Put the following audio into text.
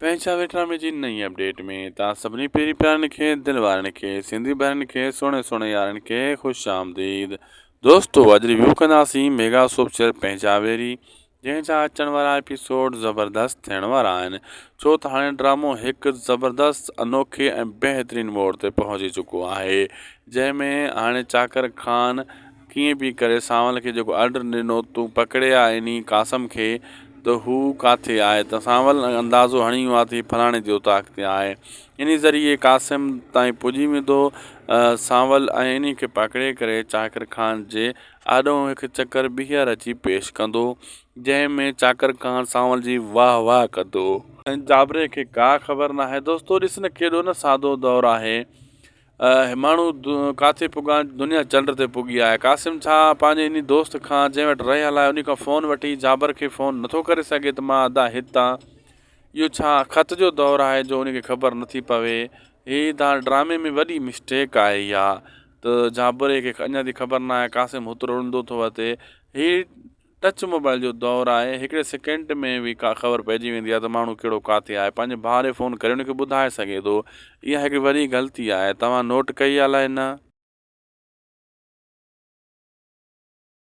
پنهنجا ويٽرامي جي نئين اپڊيٽ ۾ توهان سڀني پيري پيارن کي دل وارن کي سنڌي ڀائرن کي سهڻي سهڻي يارن کي خوش آمديد دوستو اڄ ريويو ڪنداسين ميگا سوپ چيئر پنهنجا ويري جنهن جا اچڻ وارا ايپيسوڊ زبردست ٿيڻ وارا آهن ڇو ته هاڻي ڊرامو هڪ زبردست انوکي ۽ بهترين موڙ تي پهچي چڪو آهي جنهن ۾ هاڻي چاڪر خان ڪيئن به ڪري سانول کي جيڪو آرڊر ڏنو تون پڪڙي آ انهي قاسم کي ته هو ڪاٿي آهي ته سانول اندازو هڻي ويو آ ته هي فلاڻي جي اوطاق تي آهي انهي ذريعي قاسم تائين پڄي ويندو سانول ۽ انهي کي پڪڙي ڪري چاڪر خان جي آڏو هڪ چڪر ٻيهر اچي پيش ڪندو جنهن ۾ چاڪر خان سانول جي واهه واهه ڪندو. ۽ جابري کي ڪا خبر ناهي دوستو ڏس نه ڪيڏو نه سادو دور آهي اهي ماڻهو ڪاٿي پڳا دنيا چنڊ تي پڳي آهي. قاسم ڇا پنهنجي انهي دوست کان جنهن وٽ رهيل آهي انهي کان فون وٺي جابر کي فون نٿو ڪري سگهي ته مان ادا هت آن. اهو ڇا خط جو دور آهي جو انهي کي خبر نٿي پوي. هي ته ڊرامي ۾ وڏي مسٽيڪ آهي اها ته جابر کي اڃا تائين خبر ناهي قاسم هت رڙندو ٿو وتي. هي ٽچ موبائل جو دور آهي هڪڙي سيڪنڊ ۾ به ڪا خبر پئجي ويندي آهي ته ماڻهو ڪهڙو ڪاٿي آهي پنهنجي ڀاء ڏي فون ڪري ان کي ٻڌائي سگهي ٿو اها هڪڙي وڏي غلطي آهي توهان نوٽ ڪئي الائي نه.